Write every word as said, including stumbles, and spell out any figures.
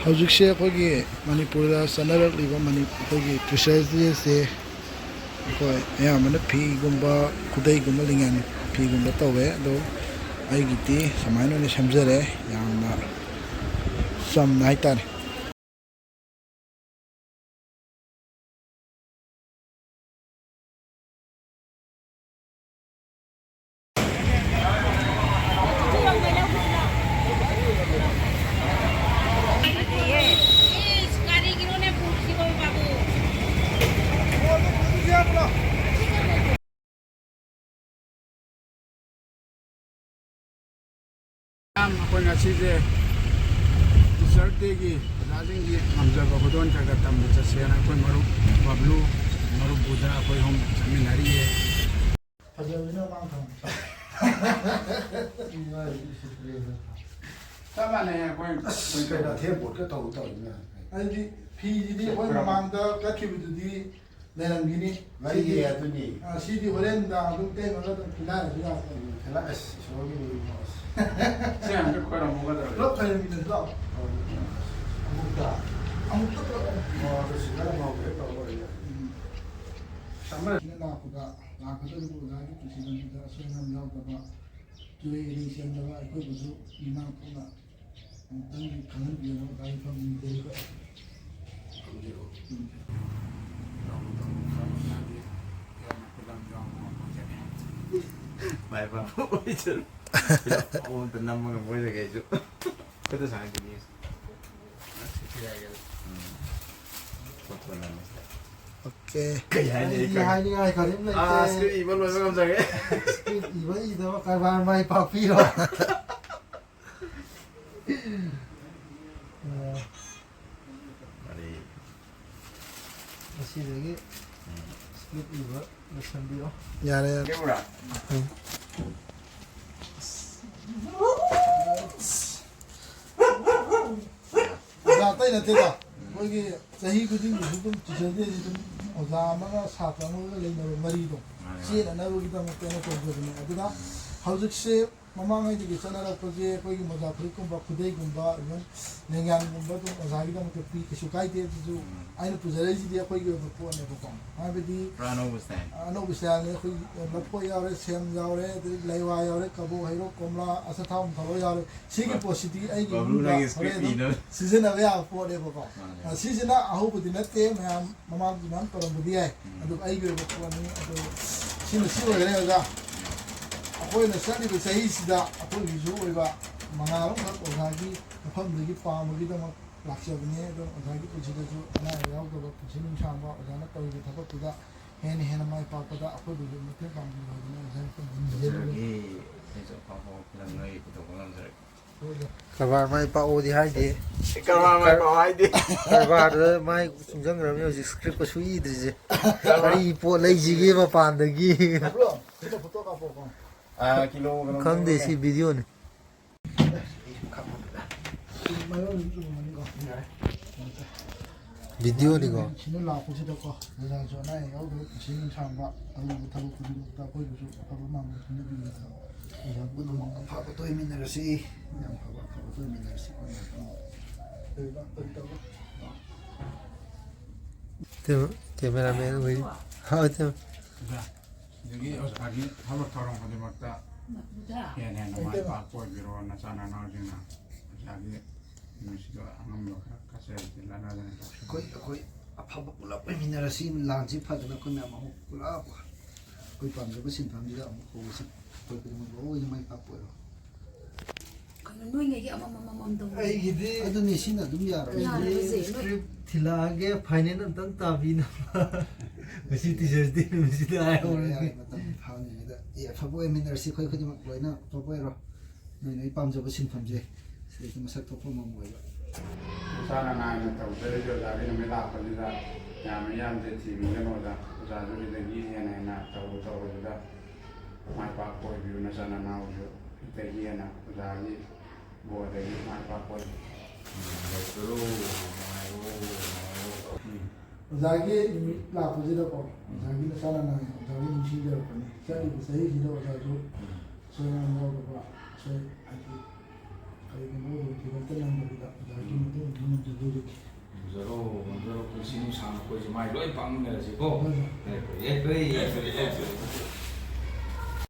ꯍꯧꯖꯤꯛꯁꯦ ꯑꯩꯈꯣꯏꯒꯤ ꯃꯅꯤꯄꯨꯔꯗ ꯆꯠꯅꯔꯛꯂꯤꯕ ꯃꯅꯤ-, ꯑꯩꯈꯣꯏꯒꯤ Teachers' Day-ꯁꯦ ꯑꯩꯈꯣꯏ ꯑꯌꯥꯝꯕꯅ ꯐꯤꯒꯨꯝꯕ, ꯈꯨꯗꯩꯒꯨꯝꯕ, ꯂꯤꯡꯌꯥꯟ ꯐꯤꯒꯨꯝꯕ ꯇꯧꯋꯦ꯫ ꯑꯗꯣ ꯑꯩꯒꯤꯗꯤ ꯁꯨꯃꯥꯏꯅ ꯑꯣꯏꯅ ꯁꯦꯝꯖꯔꯦ, ꯌꯥꯝꯅ ꯆꯝꯅ ꯍꯥꯏꯇꯥꯔꯦ꯫ ꯃꯌꯥꯝ, ꯑꯩꯈꯣꯏ ꯉꯁꯤꯁꯦ Teachers' Day-ꯒꯤ ꯑꯣꯖꯥꯁꯤꯡꯒꯤ ꯉꯝꯖꯕ ꯈꯨꯗꯣꯜ ꯈꯔ ꯈꯔ ꯇꯝꯕ ꯆꯠꯁꯦꯅ ꯑꯩꯈꯣꯏ ꯃꯔꯨꯞ ꯕꯕ꯭ꯂꯨ, ꯃꯔꯨꯞ ꯕꯨꯙ ꯑꯩꯈꯣꯏ ꯑꯍꯨꯝ ꯆꯠꯃꯤꯟꯅꯔꯤꯌꯦ꯫ ꯐꯖꯕꯅꯤꯅ ꯃꯥ ꯊꯝꯃꯦ꯫ ꯆꯞ ꯃꯥꯟꯅꯩ ꯑꯩꯈꯣꯏ꯫ ꯑꯁ, ꯀꯩꯅꯣ, ꯑꯊꯦꯝꯄꯣꯠꯀ ꯇꯧ ꯇꯧꯔꯤꯅꯦ꯫ ꯍꯥꯏꯗꯤ ꯐꯤꯁꯤꯗꯤ ꯑꯩꯈꯣꯏ ꯃꯃꯥꯡꯗ ꯀꯠꯈꯤꯕꯗꯨꯗꯤ ꯂꯩꯔꯝꯈꯤꯅꯤ꯫ ꯂꯩꯌꯦ, ꯁꯤꯗꯤ, ꯑꯗꯨꯅꯤ꯫ ꯑ, ꯁꯤꯗꯤ ꯍꯣꯔꯦꯟ ꯅꯨꯡꯗꯥꯡ ꯑꯗꯨꯝ ꯇꯩꯅꯕ ꯑꯗꯨꯝ ꯄꯤꯅꯔꯁꯨ ꯌꯥꯕ ꯄꯣꯠꯅꯤ꯫ ꯎꯝ, ꯍꯦꯜꯂ-, ꯑꯁ, ꯏꯁꯣꯔꯒꯤ ꯃꯤꯡꯗꯣ, ꯑꯁ꯫ ꯁꯤ ꯑꯝꯇ ꯈꯣꯏꯔꯝꯃꯨꯒꯗꯧꯔꯦ꯫ ꯄꯨꯂꯞ ꯈꯣꯏꯔꯝꯃꯤꯟꯅꯁꯤ ꯂꯥꯛꯑꯣ꯫ ꯍꯣꯏ꯫ ꯑꯃꯨꯛꯇ꯫ ꯑꯃꯨꯛꯇ ꯄꯨꯂꯞ꯫ ꯑꯣ, ꯑꯗꯨ ꯁꯤꯗ ꯑꯃꯨꯛ ꯍꯦꯛ ꯇꯧꯔ ꯂꯣꯏꯔꯦ꯫ ꯎꯝ꯫ ꯁꯝꯃꯔ꯫ ꯁꯤꯗ ꯂꯥꯛꯄꯗ, ꯂꯥꯛꯀꯗꯧꯔꯤꯕ ꯑꯣꯖꯥꯒꯤ ꯄꯨꯟꯁꯤ ꯂꯝꯕꯤꯗ ꯑꯁꯣꯏ ꯑꯉꯥꯝ ꯌꯥꯎꯗꯕ, ꯀꯤꯔꯣꯏ ꯏꯔꯩ ꯆꯦꯟꯗꯕ, ꯑꯩꯈꯣꯏꯕꯨꯁꯨ ꯃꯤꯃꯥꯡ ꯊꯣꯛꯅ ꯑꯃꯨꯛꯇꯪꯗꯤ ꯈꯪꯍꯟꯕꯤꯒꯗꯕ ꯒꯥꯔꯤ ꯐꯝꯃꯤꯗꯩꯗ꯫ ꯈꯪꯕꯤꯔꯣ꯫ ꯎꯝ꯫ ꯇꯧꯔꯨ ꯇꯧꯔꯨ ꯈꯔ ꯃꯈꯥꯗꯤ ꯍꯦꯟꯅ ꯈꯨꯗꯝ ꯌꯥꯎꯕ ꯉꯝꯃꯛꯀꯅꯤ꯫ ꯃꯥꯏ ꯄꯥꯛꯄ ꯑꯣꯏꯖꯔꯨ꯫ ꯐꯤꯂꯝ ꯑꯃ ꯑꯝꯇ ꯅꯝꯃꯒ ꯃꯣꯏꯗꯒꯤ ꯑꯩꯁꯨ ꯈꯨꯠꯇ ꯁꯥꯟꯅꯈꯤꯅꯤ꯫ ꯎꯝ꯫ ꯐꯣꯇꯣ ꯅꯝꯃꯁꯤꯗ꯫ ꯑꯣꯀꯦ꯫ ꯀꯩ ꯍꯥꯏꯅꯤ? ꯑꯩꯗꯤ ꯀꯩ ꯍꯥꯏꯅꯤꯡꯉꯥꯏ ꯀꯔꯤꯝ ꯂꯩꯇꯦ꯫ ꯑꯥ, script ꯏꯕ ꯂꯣꯏꯕ ꯉꯝꯖꯔꯦ꯫ Script ꯏꯕ ꯏꯗꯕ ꯀꯔꯕꯥꯔ ꯃꯥꯏ ꯄꯥꯛꯄꯤꯔꯣ꯫ ꯑ, ꯋꯥꯔꯤ꯫ ꯉꯁꯤꯗꯒꯤ ꯎꯝ꯫ Script ꯏꯕ ꯂꯣꯏꯁꯟꯕꯤꯔꯣ꯫ ꯌꯥꯔꯦ, ꯌꯥꯔꯦ꯫ ꯀꯦꯃꯦꯔꯥ? ꯎꯝ꯫ ꯑꯣꯖꯥ ꯑꯇꯩ ꯅꯠꯇꯦꯗ꯫ ꯑꯩꯈꯣꯏꯒꯤ ꯆꯍꯤ ꯈꯨꯗꯤꯡꯒꯤꯁꯨ ꯑꯗꯨꯝ Teachers' Day-ꯁꯤ ꯑꯗꯨꯝ ꯑꯣꯖꯥ ꯑꯃꯒ ꯁꯥꯇ꯭ꯔ ꯑꯃꯒ ꯂꯩꯅꯕ ꯃꯔꯤꯗꯣ ꯃꯥꯅꯦ, ꯃꯥꯅꯦ꯫ ꯆꯦꯠꯅꯅꯕꯒꯤꯗꯃꯛꯇ ꯑꯩꯅ ꯇꯧꯖꯕꯅꯦ꯫ ꯑꯗꯨꯅ ꯍꯧꯖꯤꯛꯁꯦ ꯃꯃꯥꯡꯉꯩꯗꯒꯤ ꯆꯠꯅꯔꯛꯄꯁꯦ ꯑꯩꯈꯣꯏꯒꯤ ꯃꯣꯖꯥ ꯐꯨꯔꯤꯠꯀꯨꯝꯕ, ꯈꯨꯗꯩꯒꯨꯝꯕ, even ꯂꯦꯡꯌꯥꯟꯒꯨꯝꯕ ꯑꯗꯨꯝ ꯑꯣꯖꯥꯒꯤꯗꯃꯛꯇ ꯄꯤ, ꯀꯩꯁꯨ ꯀꯥꯏꯗꯦ꯫ ꯑꯗꯨꯁꯨ ꯎꯝ꯫ ꯑꯩꯅ ꯄꯨꯖꯔꯛꯏꯁꯤꯗꯤ ꯑꯩꯈꯣꯏꯒꯤ ꯑꯣꯏꯕ ꯄꯣꯠꯅꯦꯕꯀꯣ꯫ ꯍꯥꯏꯕꯗꯤ ꯄꯨꯔꯥ ꯑꯅꯧꯕ style꯫ ꯑꯅꯧꯕ styleꯅꯦ꯫ ꯑꯩꯈꯣꯏ ꯂꯐꯣꯏ ꯌꯥꯎꯔꯦ, ꯁꯦꯝ ꯌꯥꯎꯔꯦ, ꯑꯗꯩ ꯂꯩꯋꯥ ꯌꯥꯎꯔꯦ, ꯀꯕꯣꯛ, ꯍꯩꯔꯣꯛ, ꯀꯣꯝꯂꯥ, ꯑꯁꯊꯥꯎ ꯊꯧꯔ ꯌꯥꯎꯔꯦ꯫ ꯁꯤꯒꯤ ꯕꯥ-, ꯄꯣꯠꯁꯤꯗꯤ ꯑꯩꯒꯤ ꯕꯥꯕ꯭ꯂꯨ ꯏꯃꯨꯡꯗ ꯅꯪꯒꯤ ꯍꯣꯔꯦꯟ script ꯑꯗꯨꯝ ꯏꯅꯕ꯫ ꯁꯤꯖꯤꯟꯅꯕ ꯌꯥꯕ ꯄꯣꯠꯅꯦꯕꯀꯣ꯫ ꯃꯥꯅꯦ꯫ ꯑ, ꯁꯤꯁꯤꯅ ꯑꯍꯧꯕꯗꯤ ꯅꯠꯇꯦ, ꯃꯌꯥꯝ ꯃꯃꯥꯡꯁꯨ ꯃꯌꯥꯝ ꯇꯧꯔꯝꯕꯗꯤ ꯌꯥꯏ꯫ ꯎꯝ꯫ ꯑꯗꯨ ꯑꯩꯒꯤ ꯑꯣꯏꯕ ꯄꯣꯠꯅꯤ꯫ ꯑꯗꯨ ꯁꯤꯅ ꯁꯤ ꯑꯣꯏꯈ꯭ꯔꯦ ꯑꯣꯖꯥ꯫ ꯑꯩꯈꯣꯏꯅ ꯆꯠꯂꯤꯕ ꯆꯍꯤꯁꯤꯗ ꯑꯩꯈꯣꯏꯒꯤꯁꯨ ꯑꯣꯏꯕ ꯃꯉꯥꯔꯣꯝꯈꯛ ꯑꯣꯖꯥꯒꯤ ꯃꯐꯝꯗꯒꯤ ꯄꯥꯝꯕꯒꯤꯗꯃꯛ ꯂꯥꯛꯆꯕꯅꯦ꯫ ꯑꯗꯣ ꯑꯣꯖꯥꯒꯤ ꯄꯨꯟꯁꯤꯗꯁꯨ ꯑꯅꯥ ꯑꯌꯦꯛ ꯌꯥꯎꯗꯕ, ꯄꯨꯟꯁꯤ ꯅꯨꯡꯁꯥꯡꯕ, ꯑꯣꯖꯥꯅ ꯇꯧꯔꯤꯕ ꯊꯕꯛꯇꯨꯗ ꯍꯦꯟꯅ ꯍꯦꯟꯅ ꯃꯥꯏ ꯄꯥꯛꯄꯗ ꯑꯩꯈꯣꯏꯕꯨꯁꯨ ꯃꯇꯦꯡ ꯄꯥꯡꯕꯤꯌꯨ ꯍꯥꯏꯗꯅ ꯑꯣꯖꯥꯒꯤ ꯃꯐꯝꯗ ꯅꯤꯖꯔꯤꯕꯅꯤ꯫ ꯅꯤꯖꯔꯒꯦ꯫ ꯑꯩꯁꯨ ꯑꯐꯥꯎꯕ ꯐꯤꯂꯝ ꯅꯣꯏ ꯄꯨꯊꯣꯛꯄ ꯉꯝꯖꯔꯒꯦ꯫ ꯀꯔꯕꯥꯔ ꯃꯥꯏ ꯄꯥꯛꯑꯣꯗꯤ ꯍꯥꯏꯗꯦ꯫ ꯀꯔꯕꯥꯔ ꯃꯥꯏ ꯄꯥꯛꯑꯣ ꯍꯥꯏꯗꯦ꯫ ꯀꯔꯕꯥꯔꯗ ꯃꯥꯏ ꯆꯨꯡꯁꯤꯟꯈ꯭ꯔꯕꯅꯤ ꯍꯧꯖꯤꯛ script ꯀꯩꯁꯨ ꯏꯗ꯭ꯔꯤꯁꯦ꯫ ꯀꯔꯕꯥꯔ꯫ ꯀꯔꯤ ꯄꯣꯠ ꯂꯩꯁꯤꯒꯦ ꯃꯄꯥꯟꯗꯒꯤ? ꯕ꯭ꯔꯣ, ꯁꯤꯗ ꯐꯣꯇꯣ ꯀꯥꯞꯄꯣꯀꯣ꯫ ꯑꯥ, ꯀꯤꯂꯣ ꯀꯩꯅꯣ ꯈꯪꯗꯦ, ꯇꯧꯔꯦ꯫ ꯁꯤ videoꯅꯤ꯫ ꯃꯥꯏꯔꯣꯟ ꯆꯨꯝꯕꯅꯤꯀꯣ꯫ ꯌꯥꯔꯦ꯫ Videoꯅꯤꯀꯣ꯫ ꯁꯤꯅ ꯂꯥꯛꯄꯁꯤꯗꯀꯣ, ꯑꯣꯖꯥꯁꯨ ꯑꯅꯥ ꯑꯌꯦꯛ ꯌꯥꯎꯗꯕ, ꯄꯨꯟꯁꯤ ꯅꯨꯡꯁꯥꯡꯕ, ꯇꯧꯔꯤꯕ ꯊꯕꯛ ꯈꯨꯗꯤꯡꯃꯛꯇ ꯑꯩꯈꯣꯏꯕꯨꯁꯨ ꯑꯐꯕ ꯃꯥꯡꯕ ꯄꯤꯅꯕꯤꯌꯨ꯫ ꯑꯣꯖꯥ ꯄꯨꯝꯅꯃꯛ ꯑꯐꯕꯇ ꯑꯣꯏꯃꯤꯟꯅꯔꯁꯤ, ꯌꯥꯝ ꯐꯕ ꯑꯐꯕꯇ ꯑꯣꯏꯃꯤꯟꯅꯔꯁꯤ꯫ ꯀꯔꯤ ꯇꯧꯕ? ꯇꯦꯝ-, cameraman ꯑꯣꯏ꯫ ꯍꯣꯏ, ꯇꯦꯝ-꯫ ꯑꯣꯖꯥ, ꯑꯗꯒꯤ ꯑꯣꯖꯥꯒꯤ ꯊꯕꯛ ꯊꯧꯔꯝ ꯈꯨꯗꯤꯡꯃꯛꯇ ꯍꯦꯟꯅ ꯍꯦꯟꯅ ꯃꯥꯏ ꯄꯥꯛꯄ ꯑꯣꯏꯕꯤꯔꯣ, ꯅꯆꯥ ꯅꯅꯥꯎꯁꯤꯡꯅ ꯑꯣꯖꯥꯒꯤ ꯅꯨꯡꯁꯤꯕ ꯑꯉꯝꯕ ꯈꯔ ꯀꯠꯆꯔꯤꯁꯦ ꯂꯥꯟꯅꯗꯅ ꯇꯧꯁꯤꯟꯕꯤꯌꯨ꯫ ꯑꯩꯈꯣꯏ, ꯑꯩꯈꯣꯏ ꯑꯐꯕ ꯄꯨꯂꯞ ꯑꯣꯏꯃꯤꯟꯅꯔꯁꯤ, ꯂꯥꯟꯁꯤ ꯐꯗꯅ ꯑꯩꯈꯣꯏ ꯃꯌꯥꯝ ꯑꯃꯨꯛ ꯄꯨꯂꯞ ꯑꯩꯈꯣꯏ ꯄꯥꯝꯖꯕ ꯁꯤꯟꯐꯝꯁꯤꯗ ꯑꯃꯨꯛ ꯍꯧꯔꯁꯤ꯫ ꯑꯩꯈꯣꯏ ꯈꯨꯗꯤꯡꯃꯛ ꯂꯣꯏꯅ ꯃꯥꯏ ꯄꯥꯛꯄ ꯑꯣꯏꯔꯣ꯫ ꯀꯩꯅꯣ ꯅꯣꯏꯉꯩꯒꯤ ꯑꯃꯃꯝ ꯑꯃꯃꯝ ꯇꯧꯕ? ꯑꯩꯒꯤꯗꯤ ꯑꯗꯨꯅꯤ, ꯁꯤꯅ ꯑꯗꯨꯝ ꯌꯥꯔꯕꯅꯤ꯫ ꯌꯥꯔꯕꯁꯦ, ꯑꯩꯒꯤꯗꯤ ꯅꯣꯏ script ꯊꯤꯜꯂꯛꯑꯒꯦ, final ꯑꯝꯇꯪ ꯇꯥꯕꯤꯅꯕ꯫ ꯉꯁꯤ Teachers' Day ꯅꯨꯃꯤꯠꯁꯤꯗ ꯍꯥꯏꯍꯧꯔꯒꯦ꯫ ꯌꯥꯔꯦ, ꯃꯇꯝ ꯐꯥꯅꯤꯉꯩꯗ꯫ ꯑꯦ, ꯑꯐꯕ ꯑꯣꯏꯃꯤꯟꯅꯔꯁꯤ, ꯑꯩꯈꯣꯏ ꯈꯨꯗꯤꯡꯃꯛ ꯂꯣꯏꯅ ꯑꯐꯕ ꯑꯣꯏꯔꯣ꯫ ꯅꯣꯏ ꯅꯣꯏ ꯄꯥꯝꯖꯕ ꯁꯤꯟꯐꯝꯁꯦ ꯁꯤꯗꯩꯗ ꯃꯁꯛ ꯊꯣꯛꯄ ꯑꯃ ꯑꯣꯏꯕ꯫ ꯃꯁꯥꯅ ꯅꯥꯏꯅ ꯇꯧꯖꯔꯤꯁꯦ ꯑꯣꯖꯥꯒꯤ ꯅꯨꯃꯤꯠ ꯂꯥꯛꯄꯁꯤꯗ ꯌꯥꯝ ꯃꯤꯌꯥꯝꯁꯦ ꯊꯤꯕꯤꯒꯅꯨ ꯑꯣꯖꯥ꯫ ꯑꯣꯖꯥꯁꯨ ꯁꯤꯗꯒꯤ ꯍꯦꯟꯅ ꯍꯦꯟꯅ ꯇꯧꯔꯨ ꯇꯧꯔꯨꯕꯗ ꯃꯥꯏ ꯄꯥꯛꯄ ꯑꯣꯏꯕꯤꯌꯨ, ꯅꯆꯥ ꯅꯅꯥꯎꯁꯨ ꯁꯤꯗꯒꯤ ꯍꯦꯟꯅ ꯑꯣꯖꯥꯒꯤ ꯕꯣꯔꯗꯒꯤ ꯃꯥꯏ ꯄꯥꯛꯄ ꯑꯣꯏꯕꯤꯌꯨ꯫ ꯂꯩꯇꯔꯣ, ꯅꯨꯡꯉꯥꯏꯔꯣ, ꯅꯨꯡꯉꯥꯏꯔꯣ꯫ ꯎꯝ꯫ ꯑꯣꯖꯥꯒꯤ ꯅꯨꯃꯤꯠ ꯂꯥꯛꯄꯁꯤꯗꯀꯣ, ꯑꯣꯖꯥꯒꯤ ꯅꯆꯥ ꯅꯅꯥꯎ, ꯑꯣꯖꯥꯒꯤ ꯅꯤꯡꯁꯤꯡꯖꯔꯛꯄꯅꯤ꯫ ꯆꯠꯂꯤꯕ ꯆꯍꯤꯁꯤꯗ ꯑꯣꯖꯥꯁꯨ ꯎꯝ꯫ ꯁꯣꯏ ꯉꯥꯝ ꯌꯥꯎꯗꯕ, ꯁꯣꯏ ꯍꯥꯏꯗꯤ ꯀꯔꯤꯒꯨꯝꯕ ꯈꯨꯗꯣꯡꯊꯤꯕ ꯑꯝꯇ ꯅꯪꯗꯕꯤꯗ ꯑꯣꯖꯥꯒꯤ ꯃꯇꯦꯡ ꯑꯗꯨꯝ ꯉꯝꯖꯗꯣꯔꯤꯕꯅꯤ꯫ ꯉꯝꯖꯔꯣ, ꯉꯝꯖꯔꯣ, ꯄꯨꯟꯁꯤ ꯅꯨꯡꯁꯥꯡꯅ ꯑꯩꯈꯣꯏꯁꯦ ꯃꯥꯏ ꯂꯣꯏ ꯄꯥꯛꯃꯤꯟꯅꯔꯁꯤꯀꯣ꯫ ꯍꯣꯏ, ꯍꯣꯏ꯫ ꯌꯥꯏꯐꯔꯦ, ꯌꯥꯏꯐꯔꯦ, ꯌꯥꯏꯐꯔꯦ, ꯌꯥꯏꯐꯔꯦ꯫